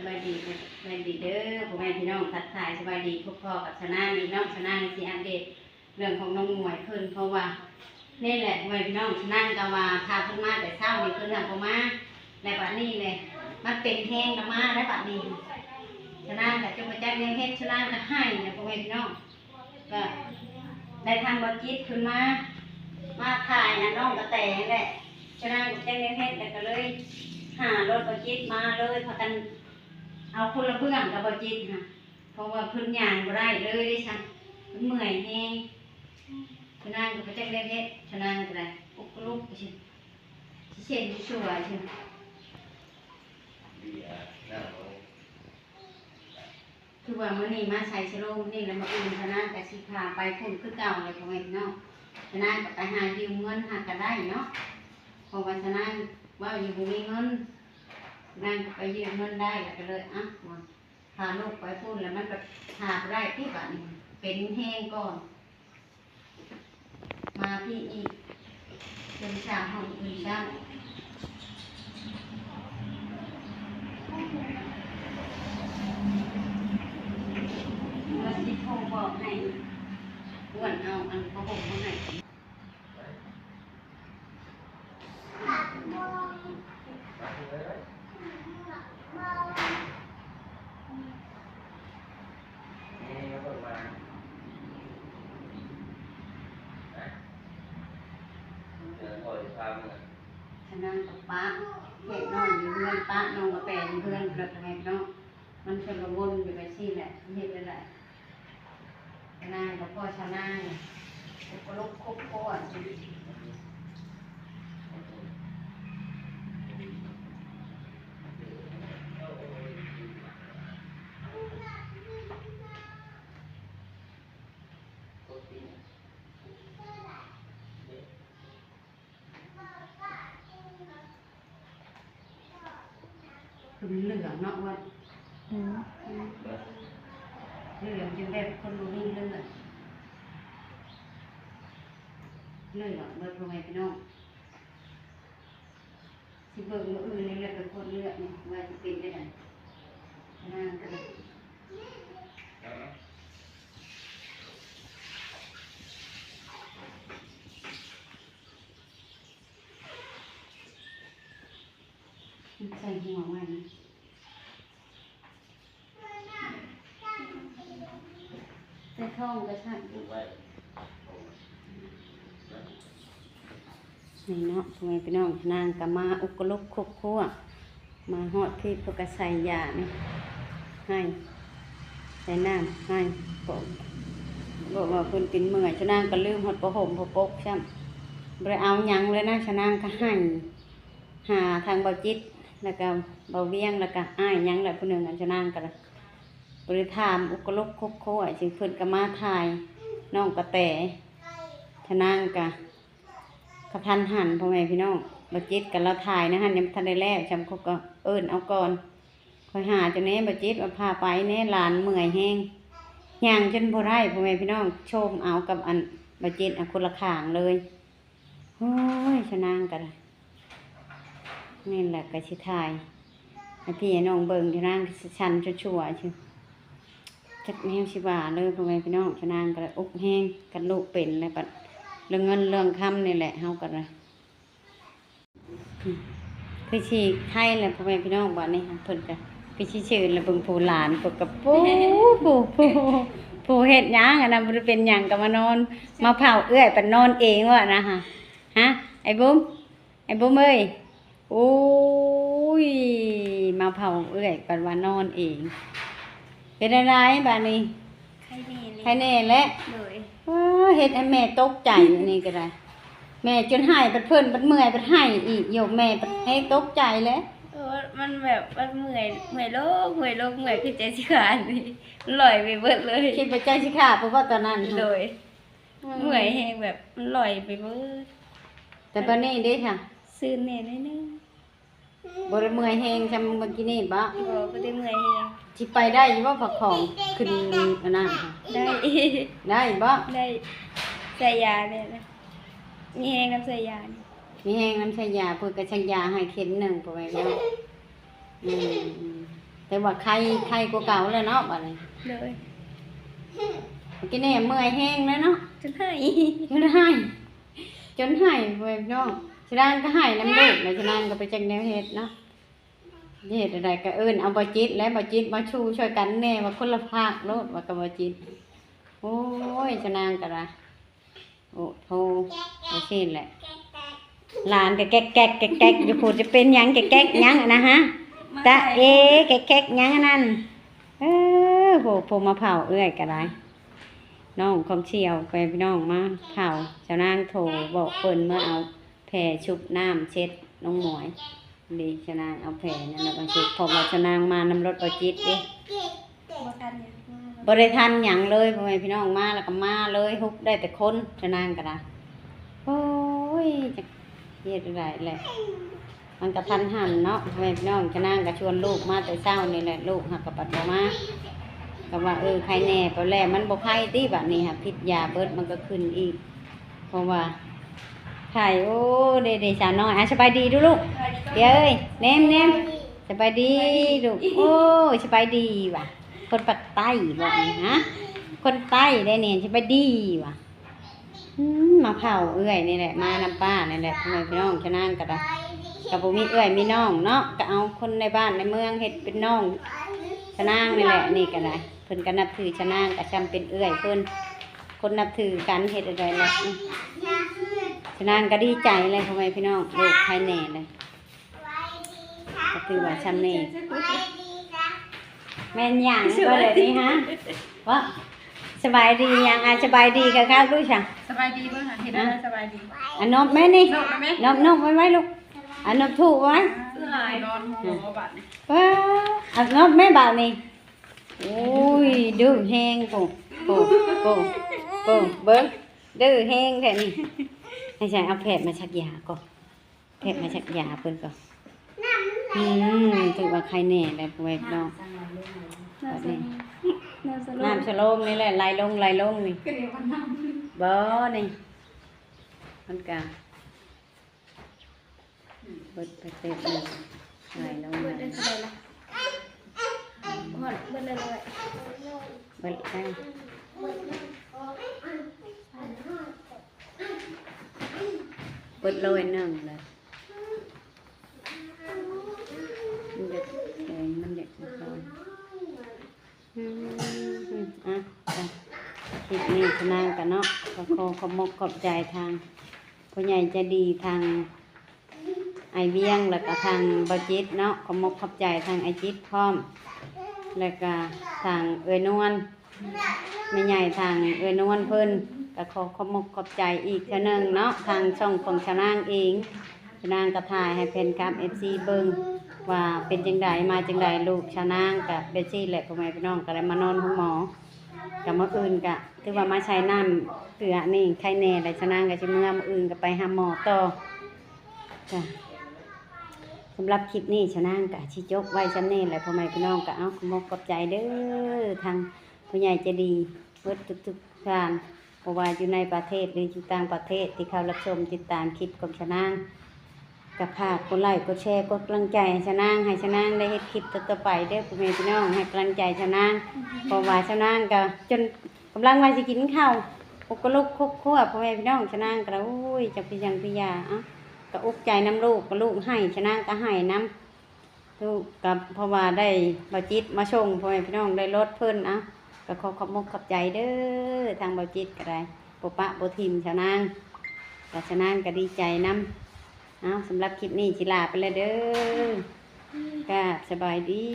ສະບາຍດີ ສະບາຍດີເດີພໍ່ແມ່ພີ່ນ້ອງ ທັກທາຍສະບາຍດີ ພົບພໍ້ກັບຊະນາງອີກເນາະ. ຊະນາງຊິອັບເດດເລື່ອງຂອງນ້ອງໝວຍເພິ່ນ ເພາະວ່ານີ້ແຫຼະພໍ່ແມ່ພີ່ນ້ອງ ຊະນາງກໍວ່າຖ້າເພິ່ນມາແຕ່ເຊົ້ານີ້ ເພິ່ນຫາບໍ່ມາ ແລ້ວບາດນີ້ແຫຼະ ມັນເປັນແຮງລະມາແລ້ວບາດນີ້ ຊະນາງກໍຈົນບໍ່ຈັກແນວເຮັດ ຊະນາງກໍໄຫ້ແຫຼະພໍ່ແມ່ພີ່ນ້ອງ. ກໍໄດ້ທາງບໍ່ຈິດເພິ່ນມາ ມາຖ່າຍອັນນ້ອງກະແຕຫັ້ນແຫຼະ ຊະນາງກໍບໍ່ຈັກແນວເຮັດ ແລ້ວກໍເລີຍຫາລົດບໍ່ຈິດມາເລີຍ ພາກັນເອົາຄົນລະເບື້ອງກັບບໍ່ຈິດຫັ້ນ ເພາະວ່າເພິ່ນຍ່າງບໍ່ໄດ້ເລີຍເດ້ຊັ້ນ ເພິ່ນເມື່ອຍແຮງ. ຊະນາງກໍບໍ່ຈັກແນວເຮັດ ຊະນາງກໍໄດ້ອຸກກະລຸກໄປຊື່ ຊິເຊັນຊິຊົ່ວຊື່. ຄືວ່າມື້ນີ້ມາໄຊສະໂລ ມື້ນີ້ລະ ມື້ອື່ນຄະນະກະຊິພາໄປພຸ້ນຄືເກົ່າແຫຼະພໍ່ແມ່ພີ່ນ້ອງ. ຄະນະກະໄປຫາຢືມເງິນຫາກະໄດ້ເນາະ ເພາະວ່າຄະນະເວົ້າຢູ່ບໍ່ມີເງິນ ນາງກະໄປຢືມເງິນໄດ້ ລະກະເລີຍ ອະ ວ່າພາລູກໄປພຸ້ນ ລະມັນກະຫາບໍ່ໄດ້ຕິ ບາດນີ້ເປັນແຮງກ່ອນ. ມາພີ້ອີກ ເປັນສາວຫ້ອງອື່ນຊ້ຳ ວ່າຊິໂທບອກໃຫ້ອ້ວນເອົາອັນຜ້າຫົ່ມມາໃຫ້. ຂະນາດປະແຂກນ້ອຍຢູ່ເຮືອນ ປະນ້ອງກະແຕຢູ່ເຮືອນ ແລ້ວກໍໃຫ້ເນາະ ມັນຊົນລະວົນຢູ່ໄປຊີ້ແຫຼະ ເຮັດໄດ້ຫຼາຍ. ນາງກໍພໍຊາວນາງ ຄົບຄົບຄົບຄົບ ຄືມັນເຫຼືອງເນາະ ອ້ວນ ອືມ ເຫຼືອງຈົນແບບຄົນບໍ່ມີເລືອດ ເຫຼືອງເບີດ ພໍ່ແມ່ພີ່ນ້ອງ ຊິເບິ່ງມື້ອື່ນນີ້ແຫຼະ ໄປກວດເລືອດນີ້ ວ່າຊິເປັນຈັ່ງໃດ ນາງກໍໄດ້. ໃສ່ຫົວໄວ້ນະ ໃສ່ທ້ອງກໍໃສ່ ນີ້ເນາະ ພໍ່ແມ່ພີ່ນ້ອງ ນາງກໍມາອຸກກະລຸກຄົບຄົວ ມາຮອດພີ້ເພິ່ນກໍໃສ່ຢານີ້ໃຫ້ ໃສ່ນ້ຳໃຫ້ ເພາະ ເພາະວ່າເພິ່ນເປັນເມື່ອຍ ຊະນາງກໍລືມຮອດຜ້າຫົ່ມຜ້າປົກຊ້ຳ ບໍ່ໄດ້ເອົາຫຍັງເລີຍນະ ຊະນາງກໍໃຫ້ ຫາທາງເບົາຈິດ ແລ້ວກໍເບົາວຽງ ແລ້ວກໍອ້າຍຫຍັງແຫຼະຜູ້ໜຶ່ງ ອັນຊະນາງກໍບໍ່ໄດ້ຖາມ ອຸກກະລຸກຄົບຄົວ ຊິເພິ່ນກໍມາຖ່າຍນ້ອງກະແຕ ຊະນາງກໍກະທັນຫັນ ພໍ່ແມ່ພີ່ນ້ອງ ເບົາຈິດກໍລາວຖ່າຍໃນຫັ້ນ ຍັງບໍ່ທັນໄດ້ແລ້ວ ຈຳຄົບກໍເອີ້ນເອົາກ່ອນ ຂ້ອຍຫາເຈົ້າແດ່ ເບົາຈິດວ່າພາໄປແດ່ ຫຼານເມື່ອຍແຮງ ຍ່າງຈົນບໍ່ໄດ້ ພໍ່ແມ່ພີ່ນ້ອງ ໂຊມເອົາກັບອັນເບົາຈິດ ເອົາຄົນລະຂ້າງເລີຍ. ໂອ້ຍ ຊະນາງກໍໄດ້ ນີ້ແຫຼະກໍຊິຖ່າຍໃຫ້ພີ່ໃຫ້ນ້ອງເບິ່ງ ຊະນາງກໍສັ່ນຊົ່ວໆ ຈັ່ງ ຈັກແນວຊິວ່າເລີຍ ພໍ່ແມ່ພີ່ນ້ອງ ຊະນາງກໍໄດ້ອົກແຮງ ຄັນລູກເປັນແລ້ວບັດເລື່ອງເງິນເລື່ອງຄຳນີ້ແຫຼະ ເຮົາກໍໄດ້ ຄືຊິໄຄແຫຼະ ພໍ່ແມ່ພີ່ນ້ອງ ບາດນີ້ເພິ່ນກໍ ຄືຊິຊື່ລະ ເບິ່ງຜູ້ຫຼານ ເພິ່ນກໍ ປູ ປູ ປູ ປູເຮັດຫຍັງ ອັນນັ້ນບໍ່ໄດ້ເປັນຫຍັງ ກໍມານອນ ມາເຝົ້າເອື້ອຍ ປານນອນເອງວ່ານະ ຫະ ຫະ ໄອ້ບຸ້ມ ໄອ້ບຸ້ມເອີຍ ໂອ້ຍ ມາເຝົ້າເອື້ອຍ ປານວ່ານອນເອງ ເປັນຈັ່ງໃດບາດນີ້? ໄຄແນ່ແຫຼະ ໄຄແນ່ແຫຼະ ໂດຍ ເອີ ເຮັດໃຫ້ແມ່ຕົກໃຈ ອັນນີ້ກໍໄດ້ ແມ່ຈົນໄຫ້ ບັດເພິ່ນບັດເມື່ອຍ ບັດໄຫ້ອີກ ໂຍມແມ່ບັດແຮງຕົກໃຈແຫຼະ ເອີ ມັນແບບ ມັນເມື່ອຍ ເມື່ອຍລົງ ເມື່ອຍລົງ ເມື່ອຍຄືໃຈຊິຂາດນີ້ ມັນລອຍໄປເບິດເລີຍ ຄິດວ່າໃຈຊິຂາດ ເພາະວ່າຕອນນັ້ນ ໂດຍ ອືມ ເມື່ອຍແຮງ ແບບມັນລອຍໄປເບິດ ແຕ່ບາດນີ້ເດ້ຊະ? ຊື່ນແດ່ໜ້ອຍໜຶ່ງ ບໍ່ໄດ້ເມື່ອຍແຮງຊ່ຳມື້ກີ້ນີ້ບໍ? ບໍ່ ບໍ່ໄດ້ເມື່ອຍແຮງ ຊິໄປໄດ້ຢູ່ບໍ່? ພາຂອງຂຶ້ນອັນນັ້ນ ໄດ້ ໄດ້ບໍ? ໄດ້ ໃສ່ຢາແດ່ນະ ມີແຮງນຳໃສ່ຢານີ້ ມີແຮງນຳໃສ່ຢາ ເພິ່ນກໍສັກຢາໃຫ້ເຂັມໜຶ່ງ ພໍ່ແມ່ພີ່ນ້ອງ ອືມ ແຕ່ວ່າໄຄ ໄຄກວ່າເກົ່າແລ້ວເນາະ ບາດນີ້. ໂດຍ. ກິນແນ່ເມື່ອຍແຮງແລ້ວເນາະ ຈົນໄຫ້ ຈົນໄຫ້ ຈົນໄຫ້ ເວີຍພີ່ນ້ອງ. ຊະນາງກໍໄຫ້ນຳລູກ ແລ້ວຊະນາງກໍໄປຈັກແນວເຮັດເນາະ. ເຮັດແນວໃດກໍເອີ້ນເອົາບ່າວຈິດແຫຼະ ບ່າວຈິດມາຊູ່ຊ່ວຍກັນແນ່ ວ່າຄົນລະພາກໂລດ ວ່າກັບບ່າວຈິດ. ໂອ້ຍ ຊະນາງກໍໄດ້ ໂອ້ໂທ ຈັ່ງຊີ້ແຫຼະ ຫຼານກໍແກັກໆ ແກັກໆ ຢູ່ພຸ້ນ ຈະເປັນຫຍັງແກັກໆ ຫຍັງຫັ້ນນະ ຮະ ຕະເອ ແກັກໆ ຫຍັງອັນນັ້ນ. ເອີ ໂອ້ ຜູ້ມາເຝົ້າເອື້ອຍກໍໄດ້ ນ້ອງຄອງສ່ຽວ ໄປພີ່ນ້ອງມາເຝົ້າ. ຊະນາງໂທບອກເພິ່ນເມືອເອົາ ແຜ່ຊຸບນ້ຳເຊັດນ້ອງໝວຍເດ້. ຊະນາງເອົາແຜ່ນັ້ນແຫຼະມາຊຸບ ເພາະວ່າຊະນາງມານຳລົດບ່າວຈິດເດ້ ບໍ່ທັນຫຍັງ ບໍ່ໄດ້ທັນຫຍັງເລີຍ ພໍ່ແມ່ພີ່ນ້ອງ. ມາແລ້ວກໍມາເລີຍ ຮຸບໄດ້ແຕ່ຄົນ ຊະນາງກໍໄດ້. ໂອ້ຍ ຈັກເຮັດຈັ່ງໃດແຫຼະ ມັນກະທັນຫັນເນາະ ພໍ່ແມ່ພີ່ນ້ອງ. ຊະນາງກະຊວນລູກມາແຕ່ເຊົ້ານີ້ແຫຼະ ລູກຫາກະບັດບໍ່ມາ ກໍວ່າ ເອີ ໄຄແນ່ ໄປແລ້ວມັນບໍ່ໄຄຕິ ບາດນີ້ຫາພິດຢາເບິດ ມັນກໍຂຶ້ນອີກ ເພາະວ່າໄຄ. ໂອ້ ເດ ເດ ສາວນ້ອຍ ອ່ະ ສະບາຍດີດູລູກ ເດເອີຍ ແນມ ແນມ ສະບາຍດີລູກ. ໂອ້ຍ ສະບາຍດີຫວາ ຄົນປາກໃຕ້ບໍນີ້ ຮະ ຄົນໃຕ້ໄດ໋ນີ້ ສະບາຍດີຫວາ. ອືມ ມາເຝົ້າເອື້ອຍນີ້ແຫຼະ ມານຳປ້ານີ້ແຫຼະ ພໍ່ແມ່ພີ່ນ້ອງ. ຊະນາງກໍໄດ້ ກໍບໍ່ມີເອື້ອຍມີນ້ອງເນາະ ກໍເອົາຄົນໃນບ້ານໃນເມືອງເຮັດເປັນນ້ອງຊະນາງນີ້ແຫຼະ. ນີ້ກໍໄດ້ ເພິ່ນກໍນັບຖືຊະນາງ ກໍຊ່ຳເປັນເອື້ອຍເພິ່ນ ຄົນນັບຖືກັນ ເຮັດແນວໃດລະ. ອືມ ຊະນາງກໍດີໃຈແຫຼະ ພໍ່ແມ່ພີ່ນ້ອງ ໂລກໄຄແນ່ເລີຍ. ກໍຖືວ່າຊ່ຳນີ້ ແມ່ນຫຍັງກໍເລີຍນີ້ ຮະ ເວົ້າສະບາຍດີຫຍັງ? ອ່າ ສະບາຍດີຄັກໆ ລູກຊະ. ສະບາຍດີເບິ່ງຫາ ເຮັດແນວໃດສະບາຍດີ? ອ່າ ນົບແມ່ນີ້ ນົບໄວ້ ລູກ ອ່າ ນົບຖູກໄວ້. ເອີ ເອົານົບແມ່ບາດນີ້. ໂອ້ຍ ດື້ແຮງ ໂອ້ ໂອ້ ໂອ້ ໂອ້ ເບິ່ງ ດື້ແຮງແທ້ນີ້. ໃຫ້ໃສ່ ເອົາແພດມາສັກຢາກ່ອນ. ແພດມາສັກຢາເພິ່ນກ່ອນ. ອືມ ຖືວ່າໄຄແນ່ແລ້ວ ພໍ່ແມ່ພີ່ນ້ອງ. ນ້ຳສະໂລມ ນ້ຳສະໂລມນີ້ແຫຼະ ໄຫຼລົງ ໄຫຼລົງນີ້. ບໍ່ ນີ້ ມັນກະເບິດໄປເຕີບໜຶ່ງ ໄຫຼລົງ. ເບິດໄດ້ເທົ່າໃດລະ? ຮອດ ເບິດແລ້ວ ເບິດແລ້ວ. ເບິດຮ້ອຍໜຶ່ງແລ້ວ ມັນຢາກແຂງ ມັນຢາກສະທ້ອນ. ອືມ ອ່ະ ຄລິບນີ້ຊະນາງກະເນາະ ກໍຂໍຂອບມົກຂອບໃຈທາງຜູ້ໃຫຍ່ໃຈດີ ທາງອ້າຍວຽງ ແລ້ວກະທາງບ່າວຈິດເນາະ. ຂອບມົກຂອບໃຈທາງອ້າຍຈິດພ້ອມ ແລ້ວກະທາງເອື້ອຍນວນ ແມ່ໃຫຍ່ທາງເອື້ອຍນວນເພິ່ນ ກໍຂໍຂອບມົກຂອບໃຈອີກເທື່ອໜຶ່ງເນາະ ທາງຊ່ອງຂອງຊານາງເອງ. ຊານາງກໍຖ່າຍໃຫ້ແຟນຄລັບ ເອັຟຊີ ເບິ່ງວ່າເປັນຈັ່ງໃດ ມາຈັ່ງໃດ. ລູກຊານາງກໍເປັນຊີ້ແຫຼະ ພໍ່ແມ່ພີ່ນ້ອງ ກໍໄດ້ມານອນໂຮງໝໍ ກໍມື້ອື່ນກໍຖືວ່າມາໃສ່ນ້ຳເກືອນີ້ໄຄແນ່ແລ້ວ ຊານາງກໍຊິເມືອ ມື້ອື່ນກໍໄປຫາໝໍຕໍ່. ຈ້ະ ສຳລັບຄລິບນີ້ຊານາງກໍຊິຈົບໄວ້ຊ່ຳນີ້ແຫຼະ ພໍ່ແມ່ພີ່ນ້ອງ. ກໍເອົາ ຂອບມົກຂອບໃຈເດີ ທາງຜູ້ໃຫຍ່ໃຈດີເບິດທຸກໆທ່ານ ບໍ່ວ່າຢູ່ໃນປະເທດ ຫຼື ຢູ່ຕ່າງປະເທດ ທີ່ເຂົ້າຮັບຊົມຕິດຕາມຄລິບຂອງຊານາງ. ກໍຝາກກົດໄລ້ ກົດແຊ ກົດກຳລັງໃຈໃຫ້ຊານາງ ໃຫ້ຊານາງໄດ້ເຮັດຄລິບຕໍ່ໆໄປເດີ ພໍ່ແມ່ພີ່ນ້ອງ. ໃຫ້ກຳລັງໃຈຊານາງ ເພາະວ່າຊານາງກໍຈົນ ກຳລັງວ່າຊິກິນເຂົ້າ ໂອກະລຸກຄົກຄົວ ພໍ່ແມ່ພີ່ນ້ອງ. ຊານາງກໍ ໂອ້ຍ ຈັກເປັນຫຍັງເປັນຢາ ເອົ້າ ກໍອຸກໃຈນຳລູກ ກໍລູກໄຫ້ ຊານາງກໍໄຫ້ນຳ ລູກກໍ ເພາະວ່າໄດ້ບ່າວຈິດມາສົ່ງ ພໍ່ແມ່ພີ່ນ້ອງ ໄດ້ລົດເພິ່ນ. ເອົ້າ ກໍຂໍຂອບມົກຂອບໃຈເດີ ທາງບ່າວຈິດກໍໄດ້ ບໍ່ປະບໍ່ຖິ້ມຊານາງ ກໍຊານາງກໍດີໃຈນຳ. ເອົ້າ ສຳລັບຄລິບນີ້ຊິລາໄປແລ້ວເດີ ກາບສະບາຍດີ.